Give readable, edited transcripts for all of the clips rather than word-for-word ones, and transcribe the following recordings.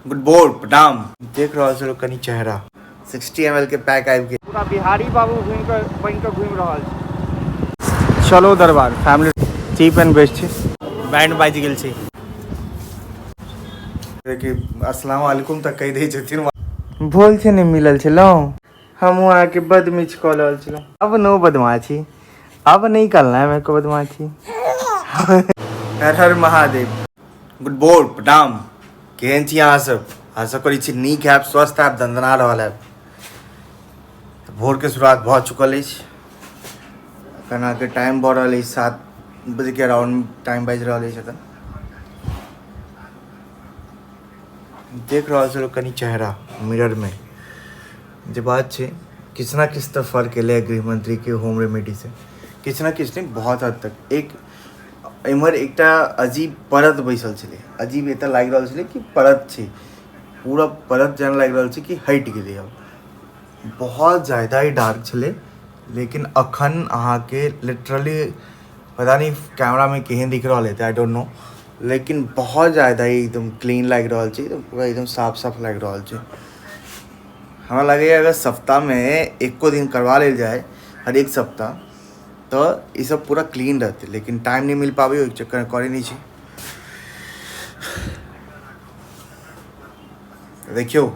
Good बोर प्रणाम। देख रहल छलो कनि चेहरा 60 ml के पैक आबि गेल। पूरा बिहारी बाबू घूमि कऽ बनि कऽ घूमि रहल छै। चलो दरबार फैमिली चीप एंड बेस्ट छै। बैंड बाजि गेल छै। देखि अस्सलाम वालेकुम तक कहि दै छथिन। भोल छै नहि मिलल छलहुँ हमहूँ अहाँके बद मिच कऽ रहल छलहुँ। अब नो बदमाशी, अब नहीं करना है मेरे को बदमाशी। हर हर महादेव, गुड बोर प्रणाम। केहन छी अहाँ सब? आशा करै छी नीक हैब, स्वस्थ हैब, दन्दना रहल हैब। तऽ भोरके शुरुआत भऽ चुकल अछि। एखन अहाँके टाइम भऽ रहल अछि 7 बजेके अराउंड टाइम बाजि रहल अछि। एखन देख रहल छलहुँ कनि चेहरा मिररमे, जे बात छै किछु ने किछु तऽ फर्क एलै गृहमंत्रीके होम रेमेडीसँ, किछु ने किछु नहि बहुत हद तक। एक एम्हर एकटा अजीब परत बैसल छलै, अजीब एतऽ लागि रहल छलै कि परत छै, पूरा परत जेना लागि रहल छै कि हटि गेलै। आब बहुत ज्यादा ही डार्क छलै, लेकिन अखन अहाँके लिटरली पता नहि कैमरामे केहन दिख रहल हेतै, I don't know, लेकिन बहुत ज्यादा ही एकदम क्लीन लागि रहल छै, एकदम पूरा एकदम साफ साफ लागि रहल छै। हमरा लगैए अगर सप्ताहमे एको दिन करवा लेल जाय, हरेक सप्ताह, तऽ ई सब पूरा क्लीन रहतै, लेकिन टाइम नहि मिल पाबै, ओहि चक्करमे करै नहि छी। देखियौ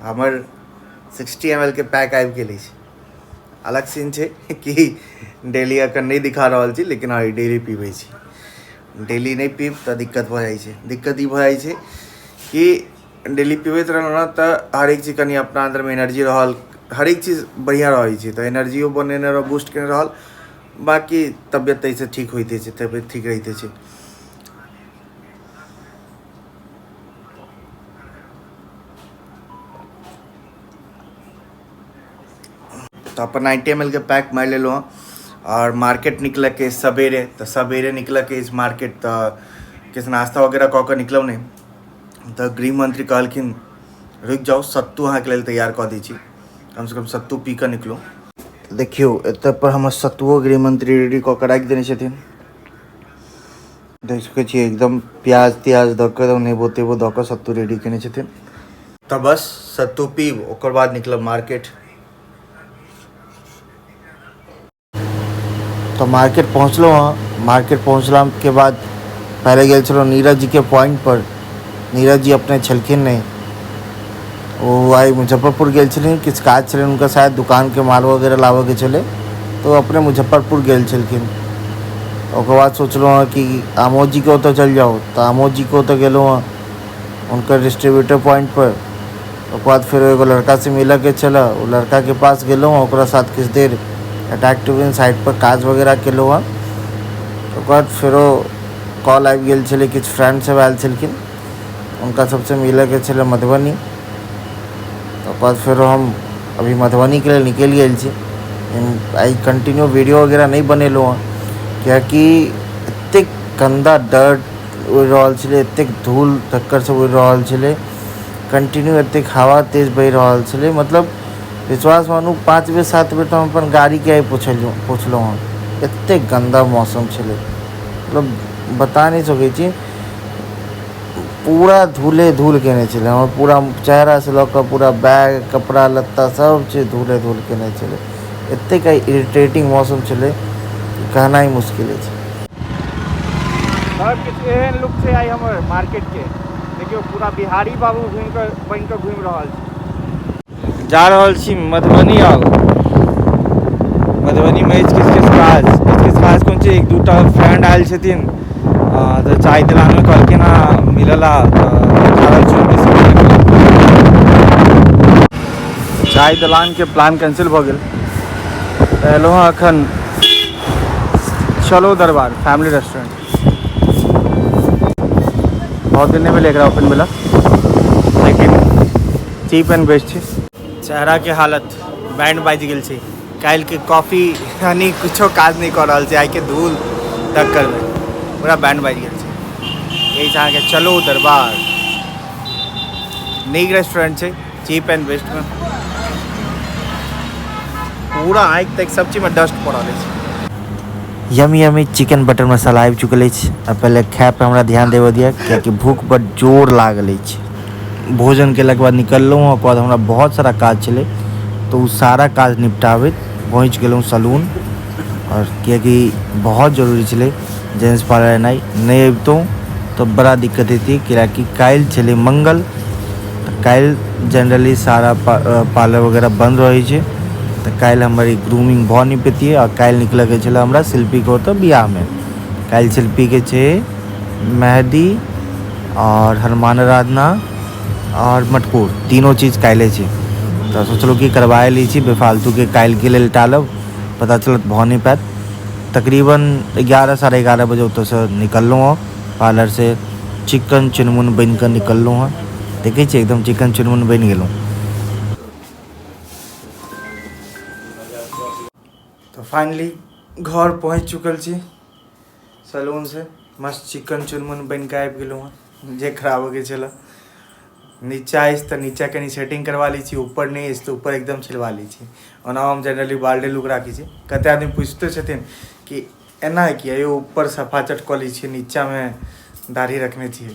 हमर 60 एम एल के पैक आबि गेल अछि। अलग सीन छै कि डेली अखन नहि दिखा रहल छी, लेकिन हँ डेली पीबै छी। डेली नहि पीब तऽ दिक्कत भऽ जाइ छै। दिक्कत ई भऽ जाइ छै कि डेली पीबैत रहलहुँ ने तऽ हरेक चीज कनि अपना अन्दरमे एनर्जी रहल, हरेक चीज बढ़िआँ रहै छै, तऽ एनर्जियो बनेने रहल, बूस्ट केने रहल, बाँकी तबियत ताहिसँ ठीक होइते छै, तबियत ठीक रहिते छै। तऽ अपन 90 एम एल के पैक मारि लेलहुँ हँ आओर मार्केट निकलऽके सबेरे, तऽ सबेरे निकलऽके अछि मार्केट, तऽ किछु नाश्ता वगैरह कऽ कऽ निकलब नहि। तऽ गृहमंत्री कहलखिन रुकि जाउ, सत्तू अहाँके लेल तैयार कऽ दै छी, कमसँ कम सत्तू पी कऽ निकलू। देखियौ एतऽ पर हमर सत्तुओ गृहमंत्री रेडी कऽ कऽ राखि देने छथिन। देख सकै छियै एकदम प्याज त्याज दऽ कऽ, एकदम नेबो तेबो दऽ कऽ सत्तू रेडी केने छथिन। तऽ बस सत्तू पीब ओकर बाद निकलब मार्केट। तऽ मार्केट पहुँचलहुँ हँ। मार्केट पहुँचलाके बाद पहिले गेल छलहुँ नीरज जीके पॉइंटपर। नीरज जी अपने छलखिन नहि, ओ आइ मुजफ्फरपुर गेल छलखिन, किछु काज छलनि हुनका, शायद दोकानके माल वगैरह लाबऽके छलै, तऽ ओ अपने मुजफ्फरपुर गेल छलखिन। ओकर बाद सोचलहुँ हँ कि आमोद जीके ओतऽ चलि जाउ, तऽ आमोद जीके ओतऽ गेलहुँ हँ हुनकर डिस्ट्रीब्यूटर पॉइंटपर। ओकर बाद फेर एगो लड़कासँ मिलऽके छलै, ओ लड़काके पास गेलहुँ हँ, ओकरा साथ किछु देर अटैक टू साइड पर काज वगैरह केलहुँ हँ। ओकर बाद फेरो कॉल आबि गेल छलै, किछु फ्रेंड सब आयल छलखिन, हुनका सबसँ मिलऽके छलै मधुबनी। ओकर बाद फेरो हम अभी मधुबनीके लेल निकलि गेल छी। आइ कंटिन्यू वीडियो वगैरह नहि बनेलहुँ हँ, कियाकि एतेक गन्दा डर्ट उड़ि रहल छलै, एतेक धूल धक्कड़ सब उड़ि रहल छलै, कंटिन्यू एतेक हवा तेज बहि रहल छलै, मतलब विश्वास मानू 5 बेर 7 बेर तऽ हम अपन गाड़ीके आइ पोछलहुँ पोछलहुँ हँ, एतेक गन्दा मौसम छलै, मतलब बता नहि सकै छी। पूरा धूले धूल केने छलै, हमर पूरा चेहरासँ लऽ कऽ पूरा बैग कपड़ा लत्ता सब चीज धूले धूल केने छलै। एतेक आइ इरिटेटिंग मौसम छलै, कहनाइ मुश्किल अछि। सब किछु एहन लुक छै आइ हमर मार्केट के, देखियौ पूरा बिहारी बाबू घूमि कऽ बनि कऽ घूमि रहल छै। जा रहल छी मधुबनी। आउ मधुबनीमे अछि किछु किछु काज, किछु किछु काज कोन छै, एक दूटा फ्रेंड आयल छथिन तऽ चाय दलानमे कहलखिन हँ मिलल, तऽ जा रहल छी हुनके मिलैके लेल। चाय दलानके प्लान कैंसिल भऽ गेल, तऽ एलहुँ हँ एखन चलो दरबार फैमिली रेस्टोरेंट। बहुत दिन नहि भेलै एकरा ओपन भेला, लेकिन चीप एंड बेस्ट छै। चेहराके हालत बैंड बाजि गेल छै। काल्हिके कॉफी यानी किछो काज नहि कऽ रहल छै, आइके धूल टक्करमे पूरा बैंड बाजि गेल छै। एहि अहाँके चलो दरबार नीक रेस्टोरेंट छै, चीप एंड बेस्टमे। पूरा आँखि तक सब चीजमे डस्ट पड़ल अछि। यमी यमी चिकन बटर मसाला आबि चुकल अछि। आ पहिले खाय पर हमरा ध्यान देबऽ दिअ, कियाकि भूख बड जोर लागल अछि। भोजन केलाके बाद निकललहुँ हँ। ओकर बाद हमरा बहुत सारा काज छलै, तऽ ओ सारा काज निपटाबैत पहुँच गेलहुँ सलून। आओर कियाकि बहुत जरूरी छलै जेंट्स पार्लर एनाइ, नहि अबितहुँ तऽ बड़ा दिक्कत हेतियै, कियाकि काल्हि छलै मंगल, तऽ काल्हि जनरली सारा पार्लर वगैरह बन्द रहै छै। तऽ काल्हि हमर ई ग्रूमिंग भऽ नहि पेतियै। आओर काल्हि निकलऽके छलै हमरा शिल्पीके ओतऽ बियाहमे। काल्हि शिल्पीके छै मेहदी आओर हनुमान आराधना आओर मटकूर, तीनो चीज काल्हि छै। तऽ सोचलहुँ कि करबाए लै छी, बेफालतूके काल्हिके लेल टालब, पता चलत भऽ नहि पायत। तकरीबन 11 11:30 बजे ओतऽसँ निकललहुँ हँ पार्लरसँ, चिकन चुनमुन बनि कऽ निकललहुँ हँ। देखै छियै एकदम चिकन चुनमुन बनि गेलहुँ। तऽ फाइनली घर पहुँच चुकल छी सैलूनसँ, मस्त चिकन चुनमुन बनि कऽ आबि गेलहुँ हँ। जे खराबऽके छलै नीचा अछि तऽ नीचा कनि सेटिंग करवा लै छी, ऊपर नहि अछि तऽ ऊपर एकदम छिलवा लै छी। ओना हम जनरली बाल्डे लुक राखै छी। कते आदमी पुछितो छथिन कि एना किया यौ ऊपर सफा चट कऽ लै छियै, नीचामे दाढ़ी रखने छियै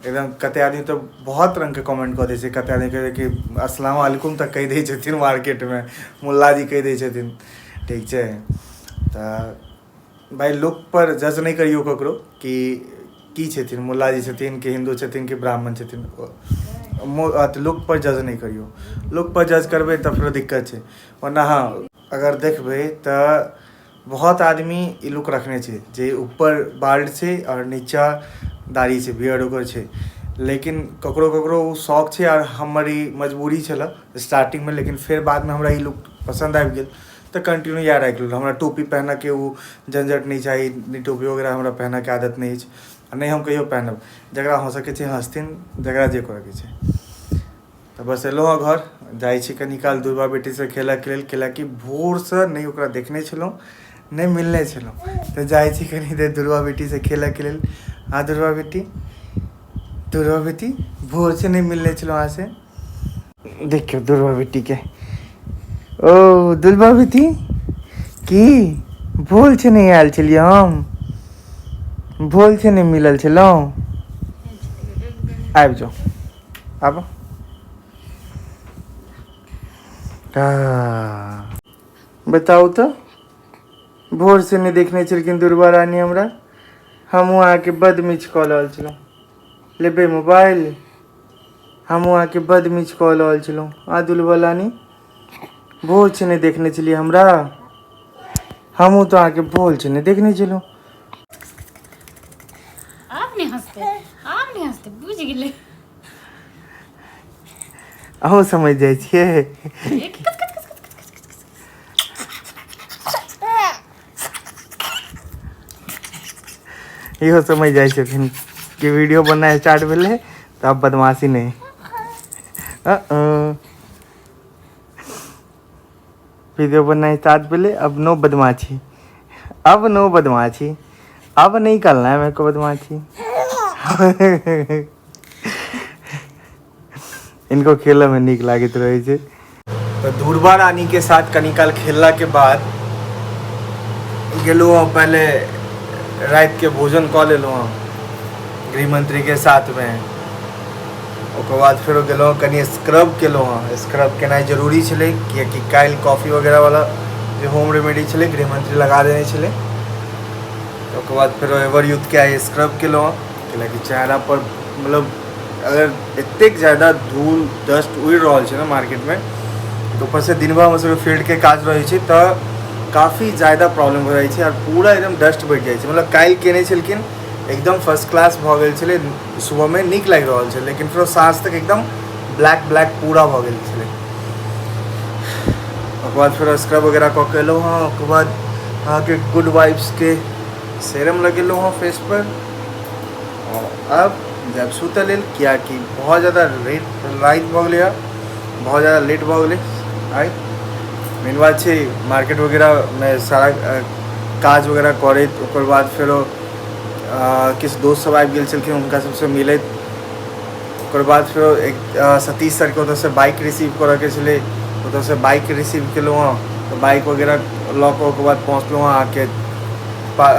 एकदम। कते आदमी तऽ बहुत रङ्गके कमेंट कऽ दै छै। कते आदमी कहै कि अस्सलाम वालेकुम तक कहि दै छथिन मार्केटमे, मुल्ला जी कहि दै छथिन। ठीक छै, तऽ भाइ लुकपर जज नहि करियौ ककरो कि की छथिन, मुल्ला जी छथिन कि हिन्दू छथिन कि ब्राह्मण छथिन। लुकपर जज नहि करियौ, लुकपर जज करबै तऽ फेरो दिक्कत छै। ओना हँ अगर देखबै तऽ बहुत आदमी ई लुक रखने छै जे ऊपर बाल्ड छै आओर नीचा दाढ़ी छै, बियर्ड ओकर छै, लेकिन ककरो ककरो ओ शौक छै। आओर हमर ई मजबूरी छलए स्टार्टिंगमे, लेकिन फेर बादमे हमरा ई लुक पसन्द आबि गेल तऽ कंटिन्यू इएह राखि लेलहुँ। हमरा टोपी पहिनऽके ओ झंझट नहि चाही, नहि टोपी वगैरह हमरा पहिनऽके आदत नहि अछि आ नहि हम कहियो पहिनब। जकरा हँसऽके छै हँसथिन, जकरा जे करऽके छै। तऽ बस एलहुँ हँ घर, जाइ छी कनी काल दुर्गा बेटीसँ खेलऽके लेल, कैलाकि भोरसँ नहि ओकरा देखने छलहुँ, नहि मिलने छलहुँ। तऽ जाइ छी कनी देर दुर्गा बेटीसँ खेलऽके लेल। हँ दुर्गा बेटी, दुर्गा बेटी, भोरसँ नहि मिलने छलहुँ अहाँसँ। देखियौ दुर्गा बेटीके, ओ दुर्गा बेटी की भोरसँ नहि आयल छलियै हम, भोरसँ नहि मिलल छलहुँ। आबि जाउ आब। बताउ तऽ भोरसँ नहि देखने छलखिन दुर्गा रानी हमरा। हमहूँ अहाँके बड मिस कऽ रहल छलहुँ। लेबै मोबाइल? हमहूँ अहाँके बड मिस कऽ रहल छलहुँ। आ दुर्गा रानी भोरसँ नहि देखने छलियै हमरा। हमहूँ तऽ अहाँके भोरसँ नहि देखने छलहुँ। आब नहि हँसतै, आब नहि हँसतै, बुझि गेलै। अहूँ समझि जाइ छियै। इहो समझि जाइ छथिन कि वीडियो बननाइ स्टार्ट भेलै तऽ आब बदमाशी नहि। वीडियो बननाइ स्टार्ट भेलै, अब नो बदमाशी, अब नो बदमाशी, अब नहीं करना है मेरे को बदमाशी। इनको खेलऽ में नीक लागैत रहै छै। तऽ दुर्बा रानी के साथ कनी काल खेलला के बाद गेलहुँ हँ, पहले राति के भोजन कऽ लेलहुँ हँ गृहमंत्री के साथ में। ओकर बाद फेरो गेलहुँ कनि स्क्रब केलहुँ हँ। स्क्रब केनाइ जरूरी छलै कियाकि काल्हि कॉफी वगैरह वाला जे होम रेमेडी छलै गृहमंत्री लगा देने छलै। ओकर बाद फेरो एवर यूथ के आइ स्क्रब केलहुँ हँ, कैलाकि चेहरा पर मतलब अगर एतेक ज्यादा धूल डस्ट उड़ि रहल छै ने मार्केटमे, तऽ ऊपरसँ दिनभर हमर सबके फील्डके काज रहै छै तऽ काफी ज्यादा प्रॉब्लम भऽ जाइ छै आओर पूरा एकदम डस्ट बैठ जाइ छै। मतलब काल्हि केने छलखिन एकदम फर्स्ट क्लास भऽ गेल छलै, सुबहमे नीक लागि रहल छलै, लेकिन फेरो साँझ तक एकदम ब्लैक ब्लैक पूरा भऽ गेल छलै। ओकर बाद फेरो स्क्रब वगैरह कऽ के एलहुँ हँ। ओकर बाद अहाँके गुड वाइब्सके सीरम लगेलहुँ हँ फेस पर। आओर अब जायब सुतऽ लेल, कियाकि बहुत ज्यादा राति भऽ गेलै, बहुत ज्यादा लेट भऽ गेलै आइ। मेन बात छै मार्केट वगैरहमे सारा काज वगैरह करैत, ओकर बाद फेरो किछु दोस्त सब आबि गेल छलखिन हुनका सबसँ मिलैत, ओकर बाद फेरो एक सतीश सरके ओतऽसँ बाइक रिसीव करऽके छलै, ओतऽसँ बाइक रिसीव केलहुँ हँ। तऽ बाइक वगैरह लऽ कऽ ओकर बाद पहुँचलहुँ हँ अहाँके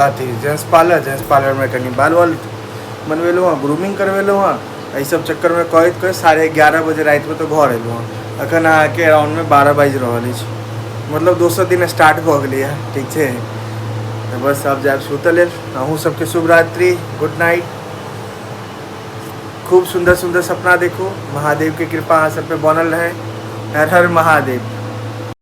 अथी जेंट्स पार्लर। जेंट्स पार्लरमे कनि बाल वाल बनबेलहुँ हँ, ग्रूमिंग करबेलहुँ हँ। एहि सब चक्करमे कहैत कहैत 11:30 बजे रातिमे तऽ घर एलहुँ हँ। एखन अहाँके अराउंडमे 12 बाजि रहल अछि, मतलब दोसर दिन स्टार्ट भऽ गेलैए। ठीक छै, तऽ बस आब जायब सुतऽ लेल। अहूँ सबके शुभ रात्रि, गुड नाइट। खूब सुन्दर सुन्दर सपना देखू, महादेवके कृपा अहाँ सब पे बनल रहे। हर हर महादेव।